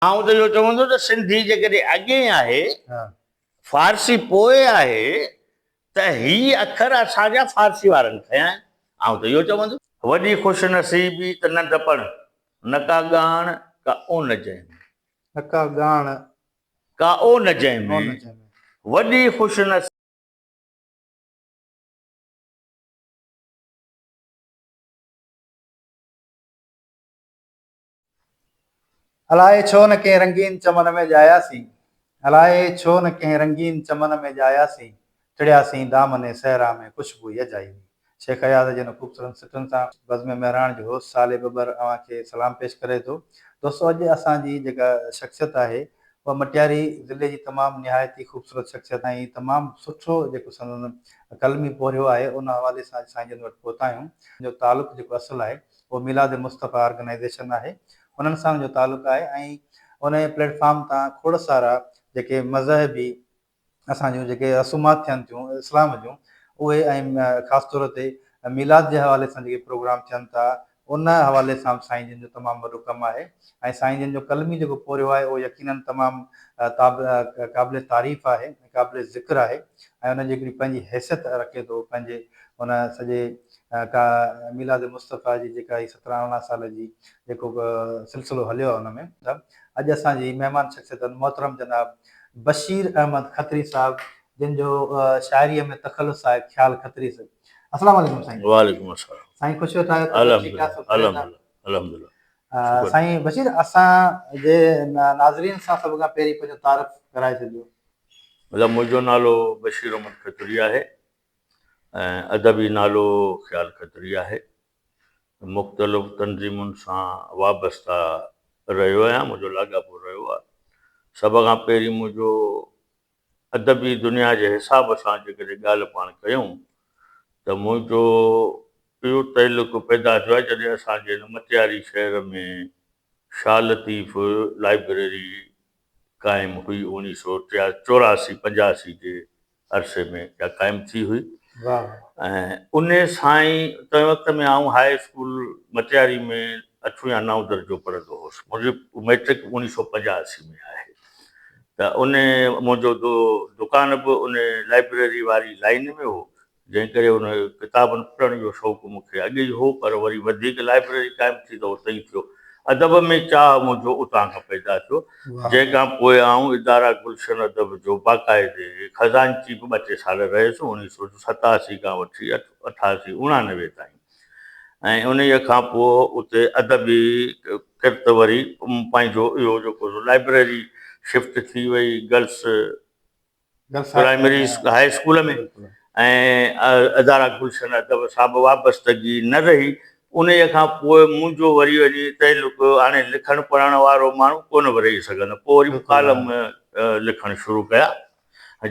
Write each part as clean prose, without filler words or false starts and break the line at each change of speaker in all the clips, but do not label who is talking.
آئون ته اهو چوندس ته سنڌي جيڪڏهن اڳئين آهي، فارسي پوء آهي ته هي اکر اسان جا فارسي وارن کنيا آهن. آئون ته اهو چوندس. وڏي خوش نصيبي ته ننڍپڻ، نه ڪا ڳاڻ ڪا اون جنهن ۾.
نه ڪا ڳاڻ
ڪا اون جنهن ۾. وڏي خوش نصيبي.
الائي ڇو نه ڪنهن رنگين چمن ۾ ڄاياسين الائي ڇو نه ڪنهن رنگين چمن ۾ ڄاياسين ٽڙياسين دامن صحرا ۾ خوشبو اجائي هئي شيخ اياز جي ان خوبصورت سٽن سان بزم مهراڻ جو هوسٽ صالح ٻٻر اوهان کي سلام پيش ڪري ٿو دوستو اڄ اسان جي جيڪا شخصيت آهي اها مٽياري ضلعي جي تمام نهايت ئي خوبصورت شخصيت ۽ تمام سٺو جيڪو سندن قلمي پورهيو آهي ان حوالي سان اڄ سائين جن وٽ پهتا آهيون جو تعلق جيڪو اصل آهي اهو ميلاد مصطفيٰ آرگنائيزيشن آهي انهن سان ان جو تعلق آهي ۽ ان پليٽ فارم تان کوڙ سارا جيڪي مذهبي اسان جون جيڪي رسومات ٿين ٿيون اسلام جون اهي ۽ خاص طور تي ميلاد جي حوالي سان جيڪي پروگرام ٿين ٿا ان حوالي سان به سائين جن جو تمام وڏو ڪم آهي ۽ سائين جن جو قلمي جيڪو پورهيو آهي اهو يقينن تمام قابل تعريف آهي ۽ قابل ذڪر آهي ۽ ان جي هڪڙي پنهنجي حيثيت رکي ٿو پنهنجي ان سڄي ڪا ميلاد مصطفيٰ جي جيڪا هي سترهن ارڙهن سال جي جيڪو سلسلو هليو آهي ان ۾ ته اڄ اسان جي مهمان شخصيت محترم جناب بشير احمد کتري صاحب جن جو شاعريء ۾ تخلص آهي خيال کتري صاحب السلام عليڪم سائين.
وعليڪم السلام.
سائين خوش ويٺا آهيو طبيعت ٺيڪ آهي سڀ خيريت آهي؟
الحمدلله
الحمدلله سائين بشير اسان جي ناظرين سان سڀ کان پهرين پنهنجو تعارف ڪرائي ڇڏيو.
مطلب منهنجو نالو بشير احمد کتري آهي ۽ ادبي نالو خيال کتري آهي. مختلف تنظيمن سان وابسته رهيو آهيان، منهنجو لاڳاپو رهيو آهي. سڀ کان پهرين منهنجو ادبي دنيا جي حساب سان جيڪڏهن ڳالهه پاڻ ڪيون ته منهنجو اهو تعلق پيدا ٿيو آهي جڏهن اسان جي هن مٽياري شهر ۾ شاهه لطيف لائبريري قائم هئي اوڻيهه سو 84 85 جي عرصي ۾ اها قائم ٿي هئي ۽ ان سان ئي تنهن وقت ۾ آئون هاء اسڪول مٽياري ۾ اٺون يا نائون درجو پڙهندو هوس منهنجي مئٽرڪ اوڻيهه سو 85 ۾ آهي ته ان منهنجو دڪان به ان لائبريري واري لائين ۾ هو جنهن ڪري ان ڪتابن پڙهڻ جو شوق مون کي اڳي ئي هو پر وري وڌيڪ لائبريري قائم ٿي ته اتي ئي ٿيو. ادب ۾ چاهه منهنجو اتان کان پيدا ٿيو، جنهن کان پوء آئون اداره گلشن ادب جو باقاعدي خزانچي به ٻه ٽي سال رهيس، 1987 کان وٺي 88 89 تائين ۽ انهيء کان پوء اتي ادبي ڪرت وري پنهنجو اهو جيڪو سو لائبريري شفٽ ٿي وئي گرلس پرائمري هاء اسڪول ۾ ۽ اداره گلشن ادب سان به وابستگي نه رهي. انهيء کان پوء منهنجو وري وڃي تعلق هاڻي لکڻ پڙهڻ وارو ماڻهو ڪونه به رهي سگهندو. پوء وري مون ڪالم لکڻ شروع ڪيا،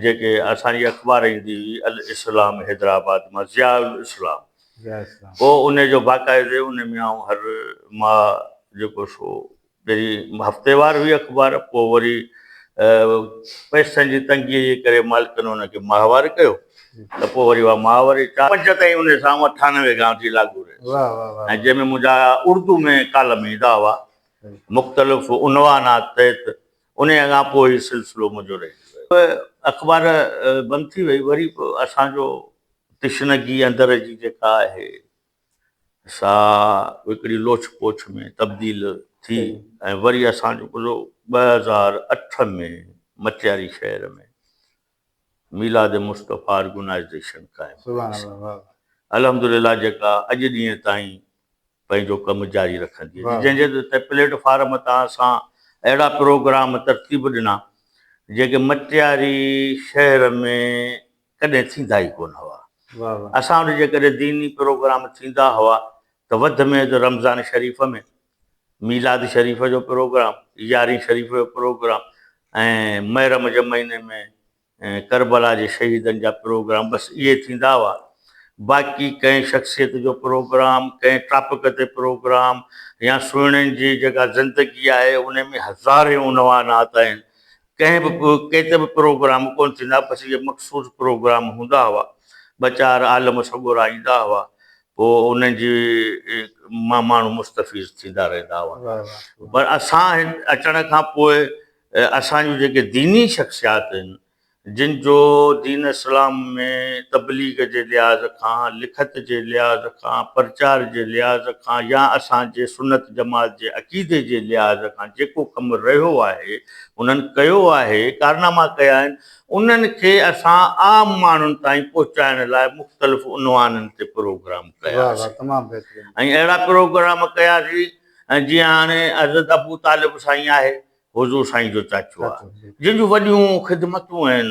جيڪي اسان جي اخبار ايندي هئي الاسلام حيدرآباد مان ضياء الاسلام. پوء انهيء جو باقاعدي ان ۾ آئون هر ماهه جيڪو سو پهرين هفتيوار هئي اخبار، پوء وري پئسن جي تنگيء جي ڪري مالڪن ان کي ماهوار ڪيو ته پوء وري اها ماهواري چار پنج تائين ان سان آئون 98 کان وٺي لاڳو رهيس ۽ جنهن ۾ منهنجا اردو ۾ ڪالم ايندا هئا مختلف عنوانات تحت انهيء کان پوء هي سلسلو منهنجو رهجي ويو. اخبار بند ٿي وئي وري به اسان جو تشنگي اندر جي جيڪا آهي سا هڪڙي لوڇ پوڇ ۾ تبديل ٿي ۽ وري اسان جو پورو 2008 ۾ مٽياري شهر ۾ ميلاد مصطفيٰ آرگنائيزيشن قائم ڪئي سين. الحمدلله جيڪا اڄ ڏينهن تائين پنهنجو ڪم جاري رکندي اچي جنهن جي تي پليٽ فارم تان اسان اهڙا پروگرام ترتيب ڏنا جيڪي مٽياري شهر ۾ ڪڏهن ٿيندا ئي ڪونه هئا. اسان وٽ جيڪڏهن ديني پروگرام ٿيندا هئا ته وڌ ۾ وڌ رمضان شريف ۾ ميلاد شريف جو پروگرام، يارهين شريف جو پروگرام ۽ محرم جي مهيني ۾ ڪربلا جي شهيدن جا پروگرام بس اهي ٿيندا هئا. باقي ڪنهن شخصيت جو پروگرام، ڪنهن ٽاپڪ تي پروگرام يا سهڻين جي جيڪا زندگي آهي ان ۾ هزارين عنوانات آهن ڪنهن به ڪنهن تي به پروگرام ڪونه ٿيندا بس اهي مخصوص پروگرام هوندا هئا ٻه چار عالم سڳورا ايندا هئا پوء انهن جي مان ماڻهو مستفيض ٿيندا رهندا هئا پر اسان هت اچڻ کان پوء اسان جون جيڪي ديني شخصيات آهن جن جو دين اسلام ۾ تبليغ جي لحاظ کان، لکت جي لحاظ کان، پرچار جي لحاظ کان يا اسان جي سنت جماعت جي عقيدي جي لحاظ کان جيڪو ڪم رهيو آهي، انهن ڪيو آهي، ڪارناما ڪيا آهن، انهن کي اسان عام ماڻهن تائين پهچائڻ لاء مختلف عنوانن تي پروگرام ڪياسين ۽ اهڙا پروگرام ڪياسين جيئن هاڻي حضرت ابو طالب سائين آهي، حضور سائين جو چاچو آهي، جن جون وڏيون خدمتون آهن.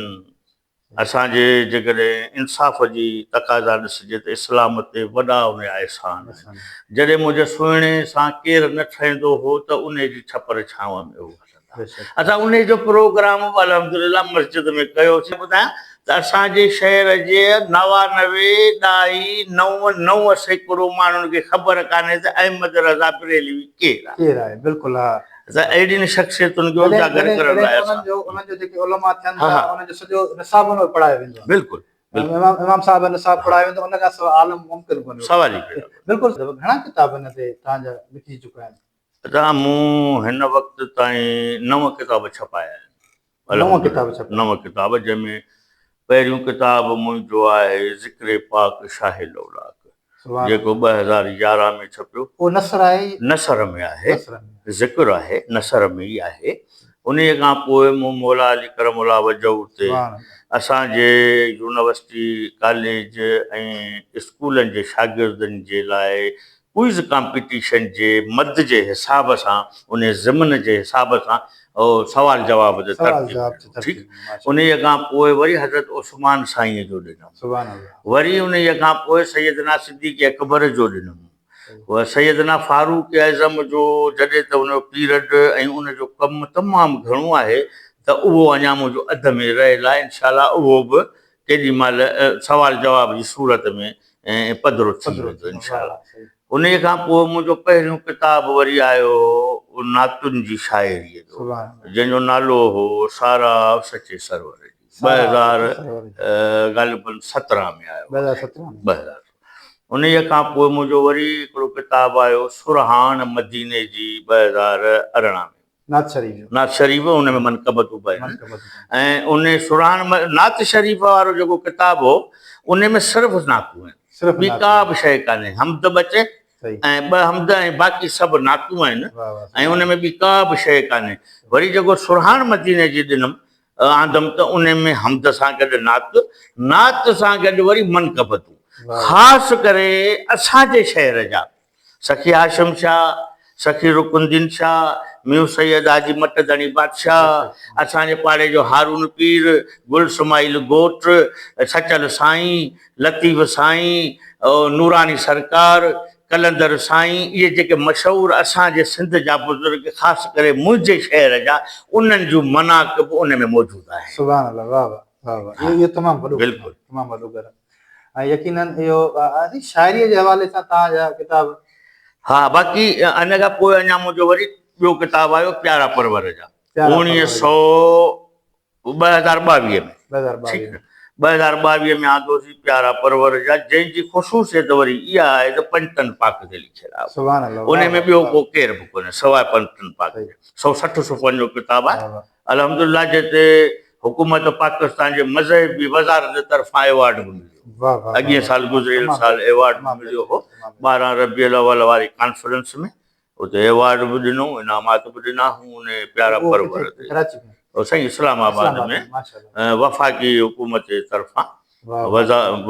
اسان جي جيڪڏهن انصاف جي تقاضا ڏسجي ته اسلام تي وڏا ان جا احسان آهن. جڏهن منهنجي سهڻي سان ڪير نه ٺهندو هو ته انهي جي ڇپر ڇانو ۾ هو هلندا. اسان انهي جو پروگرام به الحمدلله مسجد ۾ ڪيوسين. ٻڌايان ته اسان جي شهر جي نوانوي ڏهائي نو 9% ماڻهن کي خبر ڪانهي ته احمد رضا بريلوي ڪير آهي.
ڪير آهي بلڪل ها.
ته اهڙين شخصيتن کي اجاگر ڪرڻ لاء اسان.
انهن جو جيڪي علماء ٿين ٿا انهن جو سڄو نصاب ان ۾ پڙهايو ويندو آهي.
بلڪل بلڪل.
امام صاحب جو نصاب پڙهايو ويندو ان کان سواء عالم ممڪن ڪونهي.
سوال ئي پيدا ڪونهي.
بلڪل گهڻا ڪتاب ان تي توهان جا لکجي چڪا آهن؟
ادا مون هن وقت تائين نو ڪتاب ڇپايا آهن.
نو ڪتاب ڇپايا.
نو ڪتاب جنهن ۾ پهريون ڪتاب منهنجو آهي ذڪر پاڪ شاهه لولاڪ جيڪو 2011 ۾ ڇپيو.
اهو نثر آهي؟
نثر ۾ آهي، ذڪر آهي، نثر ۾ ئي آهي. انهيء کان پوء مون مولا علي ڪرم الله وجهه تي اسان جي يونيورسٽي، ڪاليج ۽ اسڪولن جي شاگردن جي لاء ڪوئز ڪامپيٽيشن جي مد جي حساب سان انهي ضمن جي حساب سان سوال جواب تي ترتيب ڏنو ٺيڪ انهي کان پوء وري حضرت عثمان سائين جو ڏنم وري انهي کان پوء سيدنا صديق اڪبر جو ڏنم سيدنا فاروق اعظم جو جڏهن ته ان جو پيرڊ ۽ ان جو ڪم تمام گهڻو آهي ته اهو اڃا منهنجو اڌ ۾ رهيل آهي انشاء الله اهو به ڪيڏي مهل سوال جواب جي صورت ۾ پڌرو ٿي ويندو انشاء الله. انهيء کان پوء منهنجو پهريون ڪتاب وري آيو نعتن جي شاعريء جو، جنهن جو نالو هو ساراهه سچي سرور جي، 2000 غالباً 17 ۾ آيو آهي، 2000. انهيء کان پوء منهنجو وري هڪڙو ڪتاب آيو سرهاڻ مديني جي 2018 ۾.
نعت شريف جو.
نعت شريف ان ۾ منقبتون به آهن ۽ ان سرهاڻ نعت شريف وارو جيڪو ڪتاب هو ان ۾ صرف نعتون آهن
صرف
ٻي ڪا به شيء ڪانهي حمد به اچي ۽ ٻه حمد ۽ باقي سڀ نعتون آهن ۽ ان ۾ ٻي ڪا به شيء ڪانهي وري جيڪو سرهاڻ مديني جي ڏنم آندم ته ان ۾ حمد سان گڏ نعت نعت سان گڏ وري منقبتون خاص ڪري اسان جي شهر جا سخي هاشم شاهه، سخي رڪن الدين شاهه، ميون سيد حاجي مٽ ڌڻي بادشاهه، اسان جي پاڙي جو هارون پير، گل سمائيل گهوٽ، سچل سائين، لطيف سائين، نوراني سرڪار، قلندر سائين، اهي جيڪي مشهور اسان جي سنڌ جا بزرگ خاص ڪري منهنجي شهر جا انهن جون مناقب ان ۾ موجود آهن.
سبحان الله واه واه واه واه اهو تمام وڏو
بلڪل
تمام وڏو گرم. ۽ يقينن اهو شاعريء جي حوالي سان توهان جا ڪتاب.
ها باقي ان کان پوء اڃا منهنجو وري ٻيو ڪتاب آيو پيارا پرور جا اوڻيهه سو 2022 ۾ ٺيڪ 2022 ۾ آندوسين پيارا پرور جا جنهن جي خصوصيت وري اها آهي ته پنجتن پاڪ تي لکيل آهي ان ۾ ٻيو ڪو ڪير به ڪونهي سواء پنجتن پاڪ جي 160 صفحن جو ڪتاب آهي الحمدلله جتي حڪومت پاڪستان جي مذهبي وزارت طرفان ايوارڊ به مليو اڳئين سال گذريل سال ايوارڊ به مليو هو 12 ربيع الاول واري ڪانفرنس ۾ اتي ايوارڊ به ڏنو انعامات به ڏنا هون ان پيارا پرور تي سائين اسلام آباد ۾ وفاقي حڪومت جي طرفان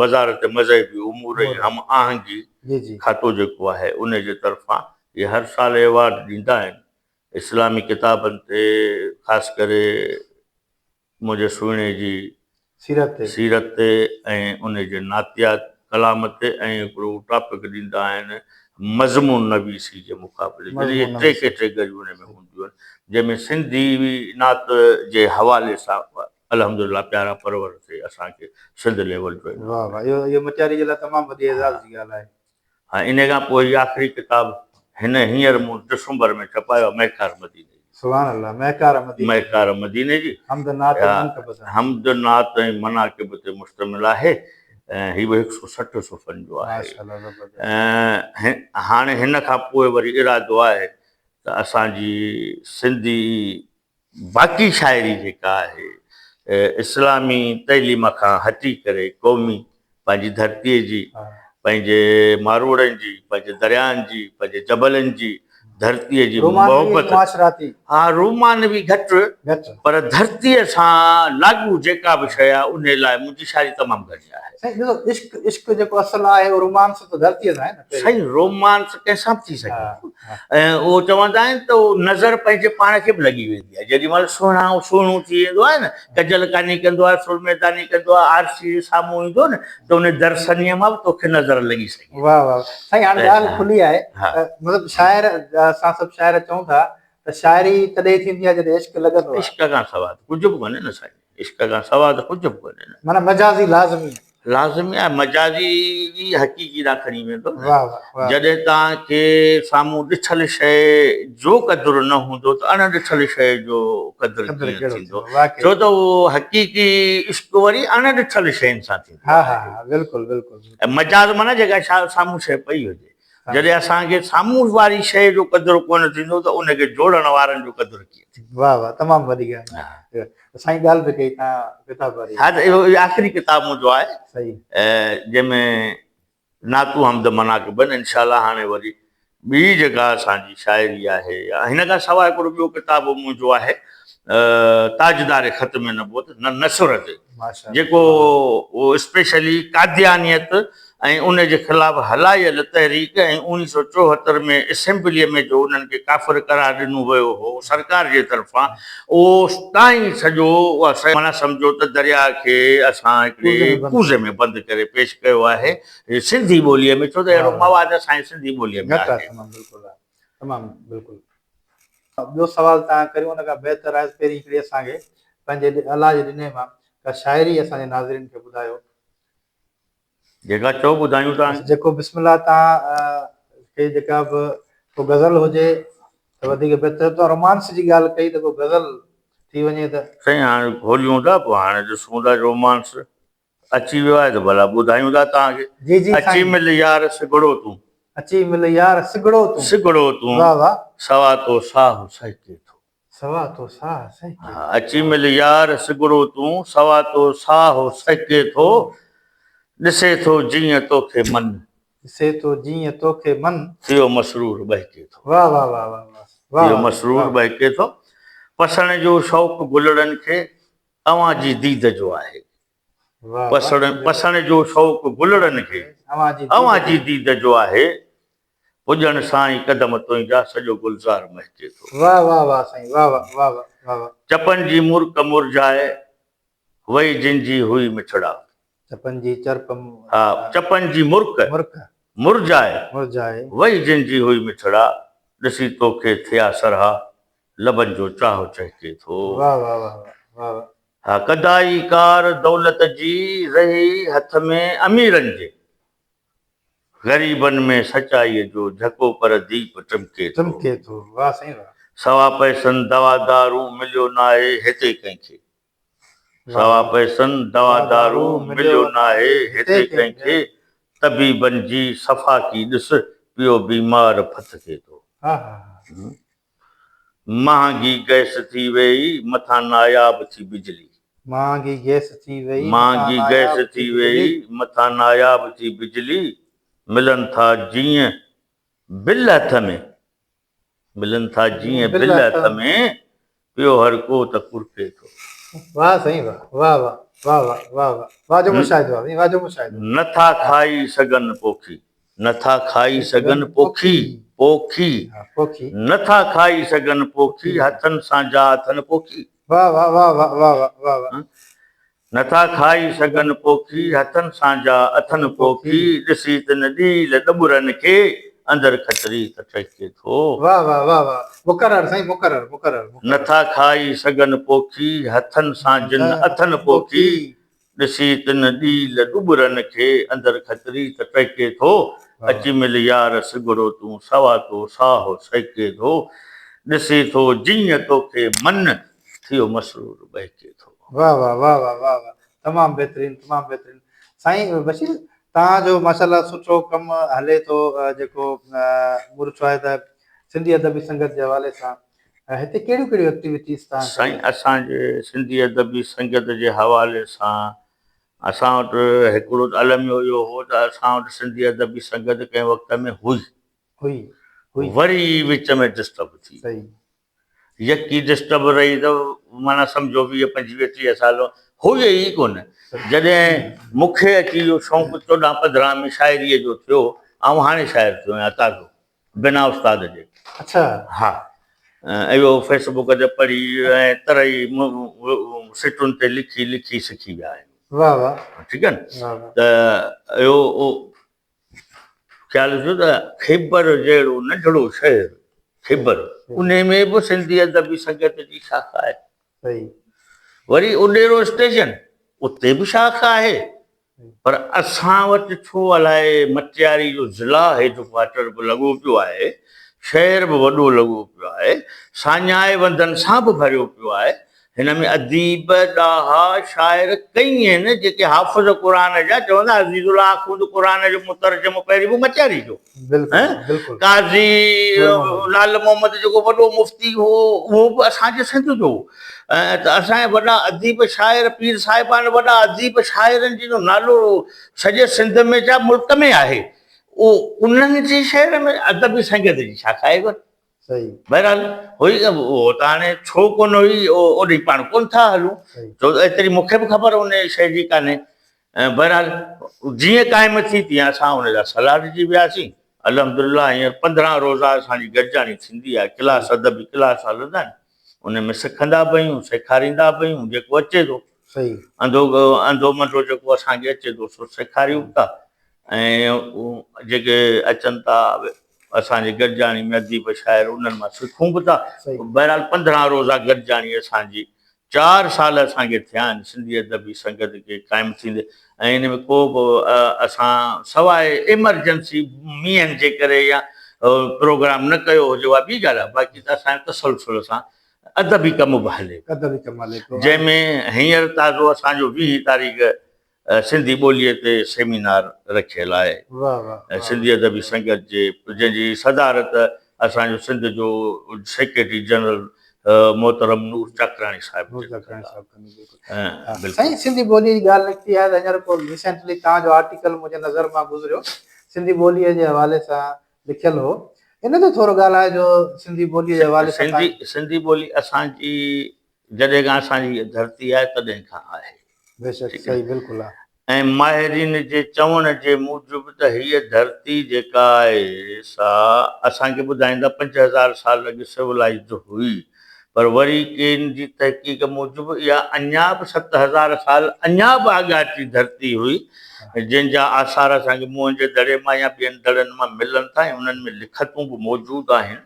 وزارت مذهبي امور ۽ هم آهنگي کاتو جيڪو آهي ان جي طرفان هي هر سال ايوارڊ ڏيندا آهن اسلامي ڪتابن تي خاص ڪري منهنجي سهڻي جي
سيرت تي
سيرت تي ۽ ان جي نعتيات ڪلام تي ۽ هڪڙو ٽاپڪ ڏيندا آهن مضمون نويسي جي مقابلي جي اهي ٽي ڪيٽيگريون ان ۾ هونديون آهن جنهن ۾ سنڌي نعت جي حوالي سان الحمدلله پيارا پرور تي اسان کي سنڌ ليول جو
واه واه اهو مٽياري جي لاء تمام وڏي اعزاز جي ڳالهه آهي.
ها انهيء کان پوء هي آخري ڪتاب هن هينئر مون ڊسمبر ۾ ڇپايو آهي مهڪار مديني جي.
سبحان الله مهڪار مديني جي.
مهڪار مديني جي.
حمد نعت ۽ منقبت.
حمد نعت ۽ مناقب تي مشتمل آهي. ۽ هي به هڪ سو 60 صفحن جو آهي. ۽ هاڻي هن کان پوء وري ارادو آهي ته اسان جي سنڌي باقي شاعري جيڪا آهي اسلامي تعليم کان هٽي ڪري قومي پنهنجي ڌرتيء جي، پنهنجي ماروئڙن جي، پنهنجي درياهن جي، پنهنجي جبلن جي، ڌرتيء جي محبت، ها رومانوي گهٽ پر ڌرتيء سان لاڳو جيڪا به شيء آهي انهي لاء منهنجي شاعري تمام گهڻي آهي.
سائين ڏسو عشق عشق جيڪو اصل آهي اهو رومانس ته ڌرتيء سان آهي نه
پهرين. سائين رومانس ڪنهن سان به ٿي سگهي ٿو ۽ اهو چوندا آهن ته اهو نظر پنهنجي پاڻ کي به لڳي ويندي آهي جيڏي مهل سهڻا سهڻو ٿي ويندو آهي نه ڪجل ڪاني ڪندو آهي سرمي داني ڪندو آهي آرسي جي سامهون ايندو نه ته ان درسنيء مان به توکي نظر لڳي سگهي ٿي.
واه واه سائين هاڻي ڳالهه کلي آهي ته مطلب شاعر اسان سڀ شاعر چئون ٿا ته شاعري تڏهن ٿيندي آهي جڏهن عشق لڳندو آهي.
عشق کان سوا ته ڪجهه به ڪونهي نه سائين عشق کان سوا ته ڪجهه به ڪونهي نه.
معنيٰ مجازي لازمي آهي.
لازمي آهي مجازي ئي حقيقي ڏانهن کڻي ويندو نه. جڏهن توهان کي سامهون ڏٺل شيء جو قدر نه هوندو ته اڻ ڏٺل شيء جو قدر ڪيئن ٿيندو ڇو ته اهو حقيقي عشق وري اڻ ڏٺل شين سان ٿيندو آهي. مجاز معنيٰ جيڪا سامهون شيء پئي هجي. جڏهن اسان کي سامهون واري شيء جو قدر ڪونه ٿيندو ته ان کي جوڙڻ وارن جو قدر ڪيئن ٿيندو.
واه واه تمام وڏي ڳالهه سائين ڳالهه به ڪئي تان ڪتاب واري.
ها ته اهو آخري ڪتاب منهنجو آهي جنهن ۾ نعتون حمد مناقب آهن انشاء الله هاڻي وري ٻي جيڪا اسان جي شاعري آهي يا هن کان سواء هڪڙو ٻيو ڪتاب منهنجو آهي تاجدار ختم نبوت نثر تي جيڪو اسپيشلي قاديانيت ۽ ان جي خلاف هلايل تحريڪ ۽ 1974 ۾ اسيمبليء ۾ جو انهن کي ڪافر قرار ڏنو ويو هو سرڪار جي طرفان اوستائين سڄو اها معنيٰ سمجهو ته درياء کي اسان هڪڙي ڪوزي ۾ بند ڪري پيش ڪيو آهي سنڌي ٻوليء ۾ ڇو ته اهڙو مواد اسان جي سنڌي ٻوليء ۾ آهي.
تمام بلڪل ٻيو سوال تان ڪريون ان کان بهتر آهي پهرين هڪڙي اسان کي پنهنجي الله جي ڏني مان ڪا شاعري اسان جي ناظرين کي ٻڌايو.
جيڪا چئو ٻڌايون ٿا.
جيڪو بسم الله توهان کي جيڪا به ڪو غزل هجي ته وڌيڪ بهتر توهان رومانس جي ڳالهه ڪئي ته ڪو غزل ٿي وڃي ته.
سائين هاڻي کوليون ٿا پوء هاڻي ڏسون ٿا رومانس اچي ويو آهي ته ڀلا ٻڌايون ٿا توهان کي.
جي جي
اچي
سائين.
مل يار سگهڙو تون.
اچي مل يار سگهڙو تون.
سگهڙو تون.
واه واه.
سوا تو ساهه سهڪي ٿو.
سوا تو ساهه سهڪي ٿو.
اچي مل يار سگهڙو تون، سوا تو ساهه سهڪي ٿو، ڏسي ٿو جيئن توکي من.
ڏسي ٿو جيئن توکي من.
ٿيو مسرور ٻهڪي ٿو.
واه واه واه واه واه.
ٿيو مسرور ٻهڪي ٿو. پسڻ جو شوق گلڙن کي اوهان جي ديد جو آهي. پسڻ پسڻ جو شوق گلڙن کي اوهان جي ديد جو آهي. پڄڻ سان ئي قدم تنهنجا سڄو گلزار مهڪي ٿو.
واه واه واه سائين واه واه واه واه واه.
چپن جي مرڪ مرجهائي وئي جن جي هئي مٺڙا.
چپن جي چرپ
ها چپن جي مرڪ
مرڪ
مرجهائي
مرجهائي
وئي جن جي هئي مٺڙا. ڏسي توکي ٿيا سرها لبن جو چاهه چهڪي ٿو.
واه واه واه واه واه.
ها ڪدائي ڪار دولت جي رهي هٿ ۾ اميرن جي. غريبن ۾ سچائيء جو جهڪو پر ديپ ٽمڪي ٿو.
ٽمڪي ٿو. واه سائين واه.
سوا پئسن دوا دارون مليو ناهي هتي ڪنهن کي. سوا پئسن دوا دارون مليو ناهي هتي ڪنهن کي. طبيبن جي سفاڪي ڏس پيو بيمار ڦٿڪي ٿو. مهانگي گئس ٿي ويئي مٿان ناياب ٿي بجلي.
مهانگي گئس ٿي ويئي
مهانگي گئس ٿي ويئي مٿان ناياب ٿي بجلي. ملن ٿا جيئن بل هٿ ۾. ملن ٿا جيئن بل هٿ ۾. پيو هر ڪو ته ڪرڪي ٿو.
واه سائين واه واه واه واه واه واه واه واه جو مشاهدو آ سائين واه جو مشاهدو.
نه ٿا کائي سگهن پوکي. نه ٿا کائي سگهن پوکي پوکي. نه ٿا کائي سگهن پوکي هٿن سان جا اٿن پوکي.
واه واه واه واه واه واه واه واه.
نه ٿا کائي سگهن پوکي، هٿن سان جا اٿن پوکي، ڏسي تن ڏيل ڏٻرن کي، اندر کتري ته ٽهڪي ٿو.
واه واه واه واه مقرر سائين مقرر مقرر مقرر.
نه ٿا کائي سگهن پوکي، هٿن سان جن اٿن پوکي، ڏسي تن ڏيل ڏٻرن کي، اندر کتري ته ٽهڪي ٿو. اچي مل يار سگهڙو تون، سوا تو ساهه سهڪي ٿو، ڏسي ٿو جيئن توکي من، ٿيو مسرور ٻهڪي ٿو.
واه واه واه واه واه واه تمام بهترين تمام بهترين. سائين بشير توهان جو ماشاءالله سٺو ڪم هلي ٿو جيڪو مون ڏٺو آهي ته سنڌي ادبي سنگت جي حوالي سان هتي ڪهڙيون ڪهڙيون ايڪٽيوٽيز توهان
سائين اسان جي سنڌي ادبي سنگت جي حوالي سان اسان وٽ هڪڙو ته الميو اهو هو ته اسان وٽ سنڌي ادبي سنگت ڪنهن وقت ۾ هئي
هئي هئي
وري وچ ۾ ڊسٽرب ٿي
صحيح
يڪي ڊسٽرب رهي ته معنيٰ سمجهو ويهه پنجويهه ٽيهه سال هئي ئي ڪونه جڏهن مون کي اچي اهو شوق چوڏهن پندرهن ۾ شاعريء جو ٿيو آئون هاڻي شاعر ٿيو آهيان تازو بنا استاد جي
اڇا
ها اهو فيس بڪ تي پڙهي ۽ طرحي سٽن تي لکي لکي سکي ويا آهيون
واهه واهه
ٺيڪ آهي نه ته اهو خيال ٿيو ته خيبر جهڙو ننڍڙو شهر خيبر انهي ۾ به سنڌي ادبي سنگت جي شاخ آهي. وري اڏيرو اسٽيشن اتي به شاخ آهي پر اسان وٽ ڇو الائي مٽياري جو ضلع هيڊ ڪوارٽر به لڳو پيو آهي شهر به وڏو لڳو پيو آهي ساڃاهه وندن سان به ڀريو پيو آهي هن ۾ اديب، ڏاها، شاعر ڪئين آهن جيڪي حافظ قرآن جا چوندا عزيز الله آخوند قرآن جو مترجم پهرين به مٽياري جو قاضي لعل محمد جيڪو وڏو مفتي هو اهو به اسان جي سنڌ جو هو ته اسان جا وڏا اديب شاعر پير صاحبان وڏا اديب شاعرن جن جو نالو سڄي سنڌ ۾ ڇا ملڪ ۾ آهي اهو انهن جي شهر ۾ ادبي سنگت جي شاخ آهي ڪونه.
صحيح.
بهرحال هئي اهو ته هاڻي ڇو ڪونه هئي اوڏي پاڻ ڪونه ٿا هلون ڇو ته ايتري مون کي به خبر ان شيء جي ڪانهي بهرحال جيئن قائم ٿي تيئن اسان ان جا سلهاڙجي وياسين الحمدلله هينئر 15 روزا اسان جي گڏجاڻي ٿيندي آهي ڪلاس ادبي ڪلاس هلندا آهن ان ۾ سکندا به آهيون سيکاريندا به آهيون جيڪو اچي ٿو
صحيح
انڌو انڌو منڌو جيڪو اسان کي اچي ٿو سو سيکاريون ٿا ۽ جيڪي اچن ٿا اسان جي گڏجاڻي ۾ اديب شاعر انهن مان سکون به ٿا. بهرحال 15 روزه گڏجاڻي اسان جي چار سال اسان کي ٿيا آهن سنڌي ادبي سنگت کي قائم ٿيندي ۽ ان ۾ ڪو به اسان سواء ايمرجنسي مينهن جي ڪري يا پروگرام نه ڪيو هجي اها ٻي ڳالهه آهي باقي ته اسان جو تسلسل سان ادبي ڪم به هلي پيو.
ادبي ڪم هلي پيو.
جنهن ۾ هينئر تازو اسان جو 20 تاريخ سنڌي ٻوليء تي سيمينار رکيل آهي. سنڌي ادبي سنگت جي جنهن جي صدارت اسان جو سنڌ جو سيڪريٽري جنرل محترم نور چاڪراڻي صاحب
جن ڪندا. سائين سنڌي ٻوليء جي ڳالهه نڪتي آهي ته هينئر ڪو ريسينٽلي توهان جو آرٽيڪل منهنجي نظر مان گذريو سنڌي ٻوليء جي حوالي سان لکيل هو ان تي ٿورو ڳالهائجو سنڌي ٻوليء جي حوالي سان.
سنڌي ٻولي اسان جي جڏهن کان اسان جي هيء ڌرتي آهي تڏهن کان آهي.
بيشڪ صحيح بلڪل آهي.
۽ ماهرين جي چوڻ جي موجب ته هيء ڌرتي جيڪا آهي سا اسان کي ٻڌائين ٿا 5000 سال اڳ سولائيزڊ هئي پر وري ڪن جي تحقيق موجب اها اڃا به 7000 سال اڃا به آڳاٽي ڌرتي هئي جنهن جا آثار اسان کي موهن جي دڙي مان يا ٻين دڙن مان ملن ٿا ۽ انهن ۾ لکتون به موجود آهن.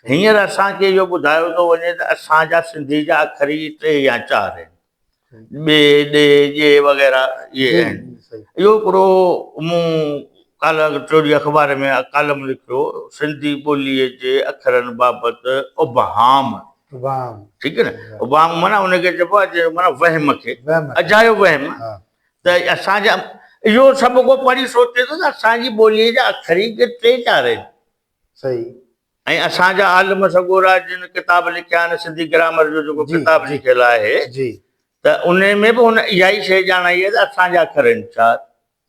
هينئر اسان کي اهو ٻڌايو ٿو وڃي ته اسان جا سنڌي جا اکر ئي ٽي يا چار آهن. ٻي، ڏي، ڄي وغيره اهي آهن. اهو هڪڙو مون ڪالهه ٽيون اخبار ۾ ڪالم لکيو سنڌي ٻوليء جي اکرن بابت ابهام. ٺيڪ آهي نه ابهام معنيٰ ان کي چئبو آهي معنيٰ وهم کي اجايو وهم. ته اسان جا اهو سڀ ڪو پڙهي سوچي ٿو ته اسان جي ٻوليء جا اکر ئي ڪي ٽي چار آهن.
صحيح.
۽ اسان جا عالم سڳورا جن ڪتاب لکيا آهن سنڌي گرامر جو جيڪو ڪتاب لکيل آهي
جي.
ته انهي ۾ به هن اها ئي شيء ڄاڻائي آهي ته اسان جا اکر آهن چار.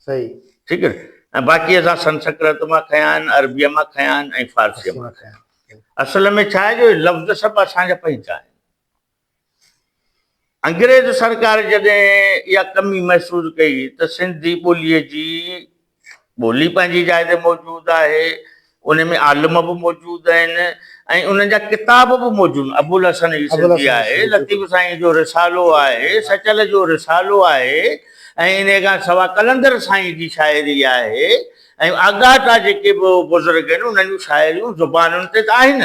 صحيح.
ٺيڪ آهي ۽ باقي اسان سنسڪرت مان کنيا آهن، عربيء مان کنيا آهن ۽ فارسيء مان کنيا آهن. اصل ۾ ڇا آهي جو اهي لفظ سڀ اسان جا پنهنجا آهن. انگريز سرڪار جڏهن اها ڪمي محسوس ڪئي ته سنڌي ٻوليء جي ٻولي پنهنجي جاء تي موجود آهي، ان ۾ عالم به موجود آهن ۽ انهن جا ڪتاب به موجود آهن. ابوالحسن جي سنڌي آهي، لطيف سائين جو رسالو آهي، سچل جو رسالو آهي ۽ انهيء کان سواء قلندر سائين جي شاعري آهي ۽ آڳاٽا جيڪي به بزرگ آهن انهن جون شاعريون زبانن تي ته آهن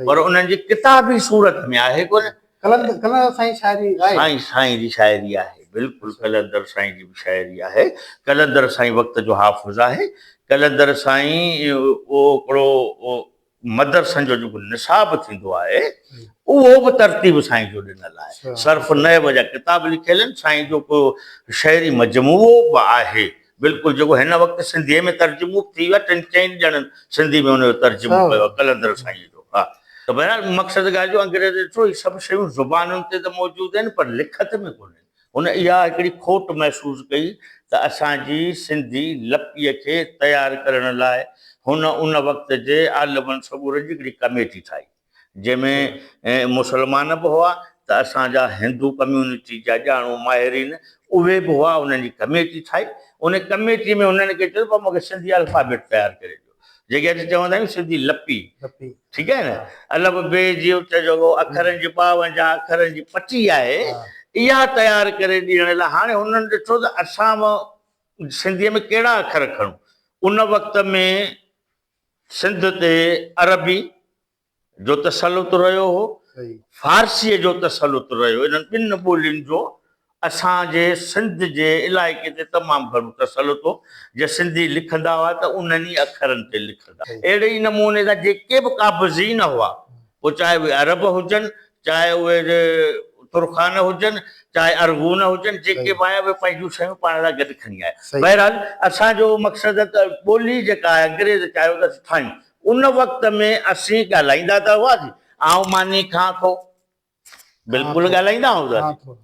پر انهن جي ڪتابي صورت ۾ آهي ڪونه.
قلندر قلندر سائين شاعري آهي.
سائين سائين جي شاعري آهي بلڪل قلندر سائين جي به شاعري آهي قلندر سائين وقت جو حافظ آهي قلندر سائين اهو هڪڙو مدرسن جو جيڪو نصاب ٿيندو آهي اهو به ترتيب سائين جو ڏنل آهي صرف نحو جا ڪتاب لکيل آهن سائين جو ڪو شعري مجموعو به آهي. بلڪل جيڪو هن وقت سنڌيء ۾ ترجمو به ٿي ويو آهي، ٽن چئن ڄڻن سنڌي ۾ ان جو ترجمو ڪيو آهي قلندر سائينء جو. ها ته بهرحال مقصد ڳالهه جو انگريز ڏٺو هي سڀ شيون زبانن تي ته موجود آهن پر لکت ۾ ڪونهن. هن اها هڪڙي کوٽ محسوس ڪئي ته اسان جي سنڌي لپيء کي تيار ڪرڻ لاء هن ان وقت جي عالمن سڳورن جي هڪڙي ڪميٽي ٺاهي. جنهن ۾ مسلمان به هئا ته اسان جا هندو ڪميونٽي جا ڄاڻو ماهرين اهي به هئا انهن جي ڪميٽي ٺاهي ان ڪميٽي ۾ هنن کي چيو ته مون کي سنڌي الفابيٽ تيار ڪري ڏيو جيڪي اسين چوندا آهيون سنڌي لپي ٺيڪ آهي نه الف بي جي جيڪو اکرن جي 52 اکرن جي پٽي آهي اها تيار ڪري ڏيڻ لاء هاڻي هنن ڏٺو ته اسان سنڌي ۾ ڪهڙا اکر کڻون ان وقت ۾ سنڌ تي عربي جو تسلط رهيو هو، فارسيء جو تسلط رهيو، انهن ٻن ٻولين جو اسان جي سنڌ جي علائقي تي تمام گهڻو تسلط هو، جي سنڌي لکندا هئا ته انهن ئي اکرن تي لکندا. اهڙي ئي نموني سان جيڪي به قابضين هئا، پوء چاهي اهي عرب هجن، چاهي اهي ترخان هجن، چاهي ارغون هجن، جيڪي به آيا اهي پنهنجون شيون پاڻ سان گڏ کڻي آيا. بهرحال اسان جو مقصد ته ٻولي جيڪا آهي انگريز چاهيو ته اسين ٺاهيون. ان وقت ۾ اسين ڳالهائيندا ته هئاسين، آئون ماني کان ٿو. بلڪل ڳالهائيندا هئاسين.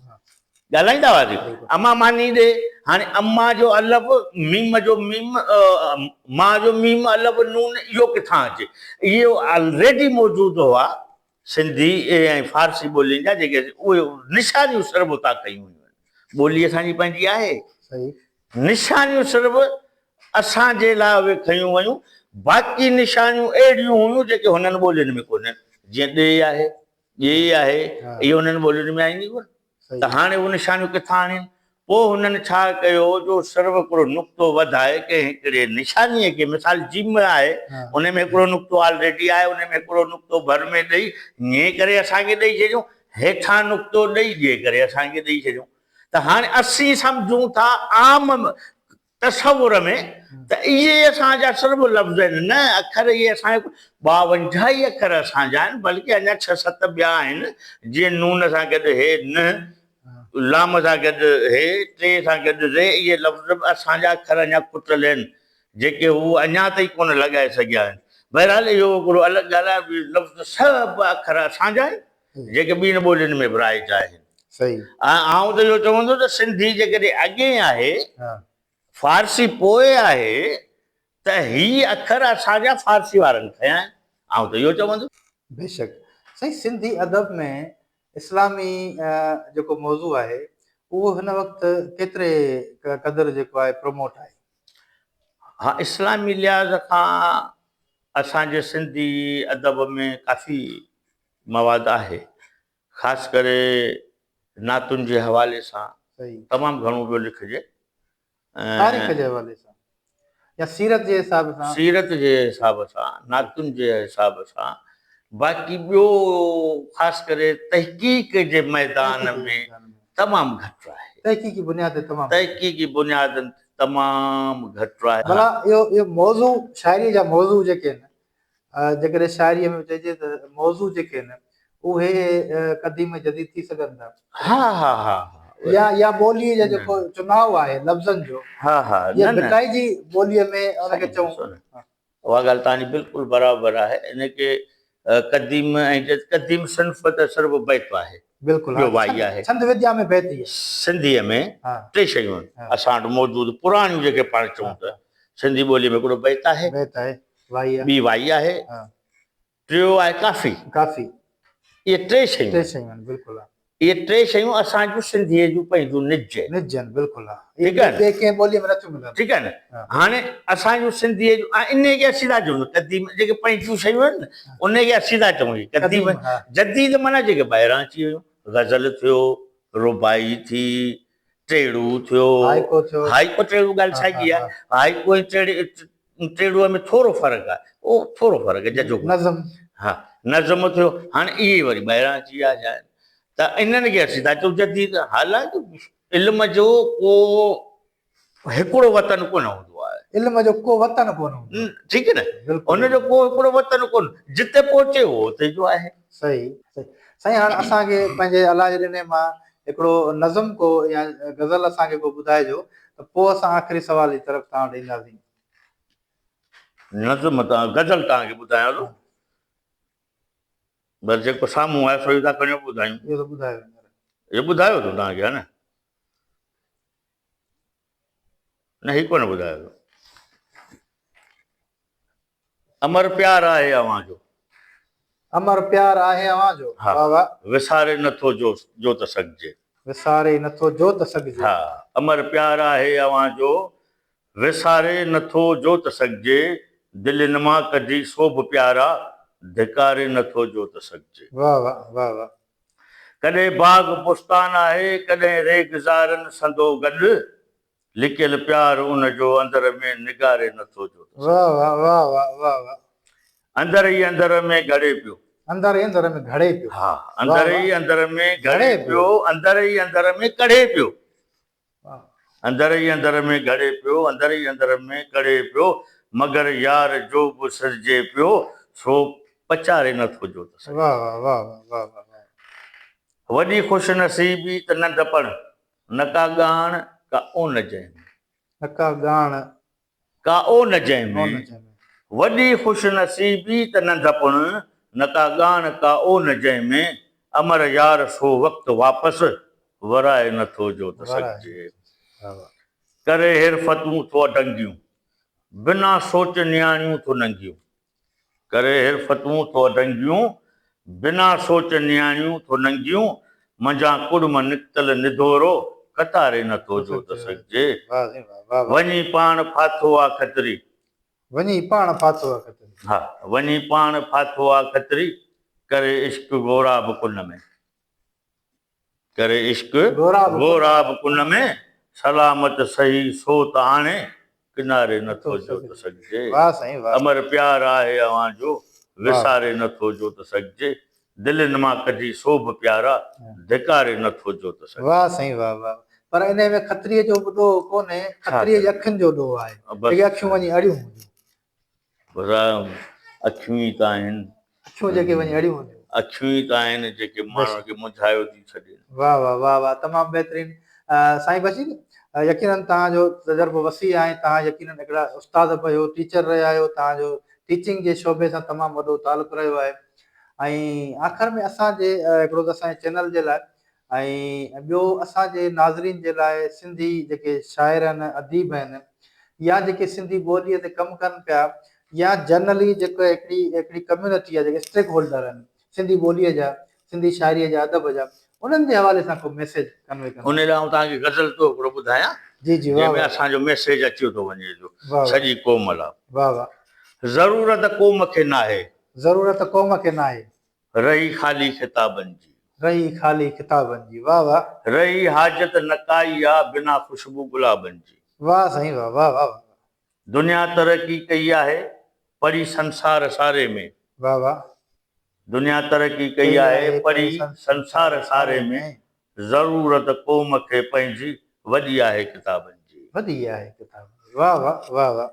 ڳالهائيندا هئاسين، اما ماني ڏي. هاڻي اما جو الف، ميم جو ميم، ما جو ميم، الف، نون اهو ڪٿان اچي؟ اهي آلريڊي موجود هئا. سنڌي ۽ فارسي ٻولين جا جيڪي اهي نشانيون صرف اتان کنيون ويون آهن. ٻولي اسان جي پنهنجي آهي. نشانيون صرف اسان جي لاء اهي کنيون ويون. باقي نشانيون اهڙيون هيون جيڪي هنن ٻولين ۾ ڪونهن. جيئن ڏي آهي، ڄي آهي، اهي هنن ٻولين ۾ آهن ئي ڪونه. ته هاڻي اهي نشانيون ڪٿان آڻين؟ پوء هنن ڇا ڪيو جو صرف هڪڙو نقطو وڌائي ڪنهن هڪڙي نشانيء کي، مثال جيم آهي، ان ۾ هڪڙو نقطو آلريڊي آهي، ان ۾ هڪڙو نقطو ڀر ۾ ڏئي ڃي ڪري اسان کي ڏئي ڇڏيون، هيٺان نقطو ڏئي ڄي ڪري اسان کي ڏئي ڇڏيون. ته هاڻي اسين سمجهون ٿا عام تصور ۾ ته اهي اسان جا صرف لفظ آهن، نه اکر اهي اسان جا 52 ئي اکر اسان جا آهن، بلڪه اڃا ڇهه ست ٻيا آهن، جيئن نون سان گڏ هي ن، لام سان گڏ هي، ٽي سان گڏ ري، اهي لفظ به اسان جا اکر اڃا کٽل آهن، جيڪي هو اڃا تائين ڪونه لڳائي سگهيا آهن. بهرحال اهو هڪڙو الڳ ڳالهه آهي، لفظ سڀ اکر اسان جا آهن، جيڪي ٻين ٻولين ۾ به رائج آهن. ۽ آئون ته اهو چوندس ته سنڌي جيڪڏهن اڳئين آهي، فارسي پوء آهي ته هي اکر اسان جا فارسي وارن کنيا آهن. آئون ته اهو چوندس.
بيشڪ سائين سنڌي ادب ۾ اسلامي جيڪو موضوع آهي اهو هن وقت ڪيتري قدر جيڪو آهي پروموٽ آهي؟
ها اسلامي لحاظ کان اسان جي سنڌي ادب ۾ ڪافي مواد آهي، خاص ڪري نعتن جي حوالي سان تمام گهڻو پيو لکجي.
تاريخ جي حوالي سان يا سيرت جي حساب سان؟
سيرت جي حساب سان، نعتن جي حساب سان، باقي ٻيو خاص ڪري تحقيق جي ميدان ۾ تمام گهٽ آهي.
تحقيقي بنياد تي تمام گهٽ.
تحقيقي بنيادن تي تمام گهٽ آهي.
ڀلا اهو موضوع شاعريء جا موضوع جيڪي آهن جيڪڏهن شاعريء ۾ چئجي ته موضوع جيڪي آهن اهي قديم ۽ جديد ٿي سگهن ٿا.
ها ها ها ها.
يا يا ٻوليء جو جيڪو چناء آهي لفظن جو
ها ها
جيئن ڀٽائي جي ٻوليء ۾ ان کي چئون.
اها ڳالهه توهان جي بلڪل برابر آهي ان کي قديم ۽ قديم صنف ته صرف بيت آهي.
بلڪل
ٻيو وائي آهي.
ڇند وديا ۾ بيت ئي آهي.
سنڌيء ۾ ٽي شيون آهن اسان وٽ موجود پراڻيون جيڪي پاڻ چئون ته سنڌي ٻوليء ۾ هڪڙو بيت آهي.
بيت آهي. وائي آهي.
ٻي وائي آهي. ٽيو آهي ڪافي.
ڪافي.
اهي ٽي شيون.
ٽي شيون آهن بلڪل ها.
اهي ٽي شيون اسان جون سنڌيء جون پنهنجون نج آهن.
نج آهن بلڪل ها.
ٺيڪ آهي نه.
ٻي ڪنهن ٻوليء ۾ نٿيون ملن.
ٺيڪ آهي نه. هاڻي اسان جون سنڌيء جون ۽ انهيء کي اسين ٿا چئون قديم جيڪي پنهنجون شيون آهن نه انهيء کي اسين ٿا چئون قديم. جديد معنيٰ جيڪي ٻاهران اچي ويون. غزل ٿيو، رباعي ٿي، ٽيڙو ٿيو،
هائيڪو ٿيو.
هائيڪو ٽيڙو ڳالهه ساڳي آهي. هائيڪو ۽ ٽيڙوء ۾ ٿورو فرق آهي. اهو ٿورو فرق آهي ججهو ڪونهي.
نظم.
ها نظم ٿيو. هاڻي اهي وري ٻاهران اچي ويا جا آهن ته انهن کي اسين ٿا چئون جديد. حالانڪه علم جو ڪو هڪڙو وطن ڪونه هوندو آهي.
علم جو ڪو وطن ڪونه هوندو آهي.
ٺيڪ آهي نه. ان جو ڪو هڪڙو وطن ڪونه. جتي پهچي اهو اتي جو آهي.
صحيح صحيح سائين هاڻ اسان کي پنهنجي الله جي ڏني مان هڪڙو نظم ڪو يا غزل اسان کي ڪو ٻڌائجو ته پوء اسان آخري سوال جي طرف توهان وٽ اينداسين.
نظم تان غزل توهان کي ٻڌايان ٿو. بس جيڪو سامهون آهي سو ئي ٿا کڻيو ٻڌايون.
اهو ته ٻڌايو هينئر.
اهو ٻڌايو ٿو توهان کي ها نه؟ نه هي ڪونه ٻڌايو ٿو. امر پيار آهي اوهان جو.
امر پيار آهي اوهان جو.
ها.
واهه واهه.
وساري نٿو جو جو ته سگهجي.
وساري نٿو جو ته سگهجي.
ها. امر پيار آهي اوهان جو وساري نٿو جو ته سگهجي، دلين مان ڪڍي سوڀ پيارا، ڌڪاري نٿو جو ته سگهجي.
واھ واھ واھ واھ.
ڪڏهن باغ بستان آهي، ڪڏهن ريگزارن سندو گڏ، لڪيل پيار ان جو اندر ۾ نگاري نٿو جو ته سگهجي.
واھ واھ واھ واھ واھ واھ.
اندر ئي اندر ۾ گهڙي پيو.
اندر ئي اندر ۾ گهڙي پيو.
ها اندر ئي اندر ۾ گهڙي پيو، اندر ئي اندر ۾ ڪڙهي پيو. اندر ئي اندر ۾ گهڙي پيو، اندر ئي اندر ۾ ڪڙهي پيو، مگر يار جو به سرجي پيو، سو پچاري نه ٿو جو ته سگهي. وڏي خوش نصيبي ته ننڍپڻ، نه ڪا ڳاڻ ڪا اون جنهن ۾.
نه ڪا ڳاڻ
ڪا اون جنهن ۾. وڏي خوش نصيبي ته ننڍپڻ، نه ڪا ڳاڻ ڪا اون جنهن ۾، امر يار سو وقت واپس، ورائي نه ٿو جو ته سگهجي. ڪري حرفتون ٿو اڍنگيون، بنا سوچ نياڻيون ٿو ننگيون. ڪري حرفتون ٿو اڍنگيون، بنا سوچ نياڻيون ٿو ننگيون، منجهان ڪڙم نڪتل نڌورو، قطاري نه ٿو جو ته سگهجي. وڃي پاڻ ڦاٿو آ کتري.
وڃي پاڻ ڦاٿو آ کتري.
ها وڃي پاڻ ڦاٿو آ کتري، ڪري عشق غوراب ڪن ۾. ڪري عشق غوراب ڪن ۾، سلامت سهي سو ته آڻي، ڪناري نه ٿو جو ته سگهجي. امر پيار آهي اوهان جو، وساري نه ٿو جو ته سگهجي. دلين مان ڪڍي سوڀ پيارا، ڌڪاري نه ٿو جو ته سگهجي.
واه سائين واه واه پر انهي ۾ کتريء جو به ڏوهه ڪونهي، کتريء جي اکين جو ڏوهه آهي، جيڪي اکيون وڃي اڙيون هونديون.
بس اکيون ئي ته آهن.
اکيون جيڪي وڃي اڙيون هونديون.
اکيون ئي ته آهن جيڪي ماڻهن کي منجهايو ٿيون ڇڏين.
واه واه واه واه تمام بهترين سائين بشير يقينن توهان جو تجربو وسيع آهي توهان يقينن هڪڙا استاد به آهيو ٽيچر رهيا آهيو توهان جو ٽيچنگ جي شعبي سان تمام وڏو تعلق رهيو آهي ۽ آخر ۾ اسان جي هڪڙو ته اسان جي چينل جي لاء ۽ ٻيو اسان جي ناظرين جي لاء سنڌي جيڪي شاعر آهن اديب آهن يا جيڪي سنڌي ٻوليء تي ڪم ڪن پيا يا جنرلي جيڪو هڪڙي هڪڙي ڪميونٽي آهي جيڪي اسٽيڪ هولڊر آهن سنڌي ٻوليء جا سنڌي شاعريء جا ادب جا انهن جي حوالي سان ڪو ميسيج ڪنوي ڪندا.
ان لاء آئون توهان کي غزل ٿو هڪڙو ٻڌايان
جي جي واهه
جنهن ۾
واهه.
اسان جو ميسيج اچيو ٿو وڃي جو
واهه واهه.
سڄي قوم لاء.
واهه واهه.
ضرورت قوم کي ناهي.
ضرورت قوم کي ناهي.
رهي خالي خطابن جي.
رهي خالي خطابن جي واه واه.
رهي حاجت نه ڪائي آ بنا خوشبو گلابن جي.
واه سائين واه واه واه واه.
دنيا ترقي ڪئي آهي پڙهي سنسار ساري ۾.
واه واه.
دنيا ترقي ڪئي آهي پڙهي سنسار ساري ۾. ضرورت قوم کي پنهنجي وڏي آهي ڪتابن جي.
وڏي آهي ڪتابن جي واه واه واه واه.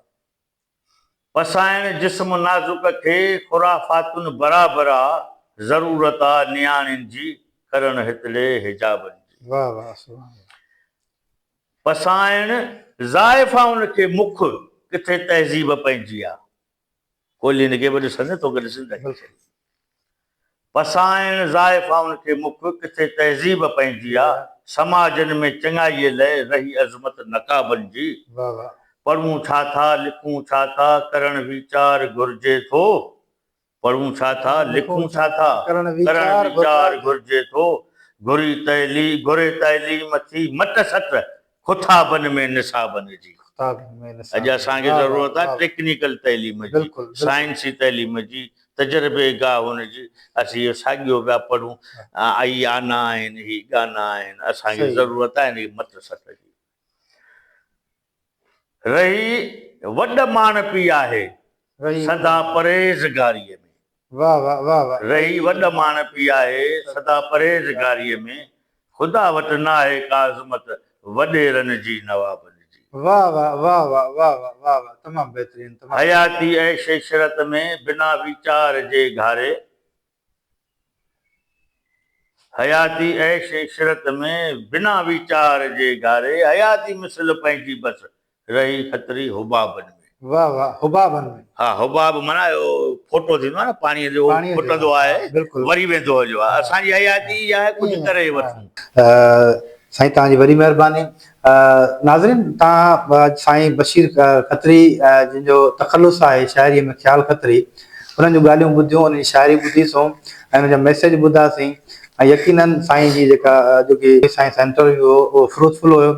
پسائڻ جسم نازڪ کي خرافاتن برابر آ، ضرورت آ نياڻين جي ڪرڻ هتڙي حجابن جي.
واه واه سبحان الله.
پسائڻ زائفائن کي مک ڪٿي تهذيب پنهنجي آ. ڪولهين کي به ڏسندين توکي ڏسندين.
بلڪل.
پسائڻ زائفائن کي مک ڪٿي تهذيب پنهنجي آ، سماجن ۾ چڱائيء لئه رهي عظمت نقابن جي. پڙهون ڇا ٿا، لکون ڇا ٿا، ڪرڻ ويچار گهرجي ٿو. پڙهون ڇا ٿا، لکون ڇا ٿا، ڪرڻ ويچار گهرجي ٿو. گهري تعليم ٿي مٽ سٽ، خطابن ۾ نصابن جي. اڄ اسان کي ضرورت آهي ٽيڪنيڪل تعليم جي، سائنسي تعليم جي، تجربي گاهن جي، اسين اهو ساڳيو پيا پڙهون، اهي آنا آهن، هي ڳانا آهن، اسان کي ضرورت آهي ان مٽ سٽ جي. رهي وڏ ماڻهپي آهي، سدا پرهيزگاريء ۾. رهي وڏ ماڻهپي آهي، سدا پرهيزگاريء ۾. خدا وٽ ناهي ڪا عظمت، وڏيرن جي نوابن جي. حياتي عيش عشرت ۾، بنا ويچار جي گهاري. حياتي عيش عشرت ۾ بنا ويچار جي گهاري، حياتي مثل پنهنجي بس رهي خطري حبابن ۾.
واه واه حبابن ۾.
ها حباب معنيٰ اهو ڦوٽو ٿيندو آهي نه پاڻيء جو اهو ڦٽندو آهي وري ويندو هليو آهي اسان جي حياتي اها آهي ڪجهه ڪري وٺون.
سائين توهان جي وڏي مهرباني. ناظرين توهان سائين بشير کتري جن جو تخلص آهي شاعري ۾ خيال کتري انهن جون ڳالهيون ٻڌيون انهن جي شاعري ٻڌي سون ۽ انهن جا ميسيج ٻڌاسين ۽ يقينن سائين جي جيڪا اڄوڪي سائين سان انٽرويو هو اهو فروٽفل هيو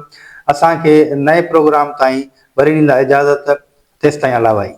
اسان کي نئين پروگرام تائين وري ڏيندا اجازت تيستائين الله وائي.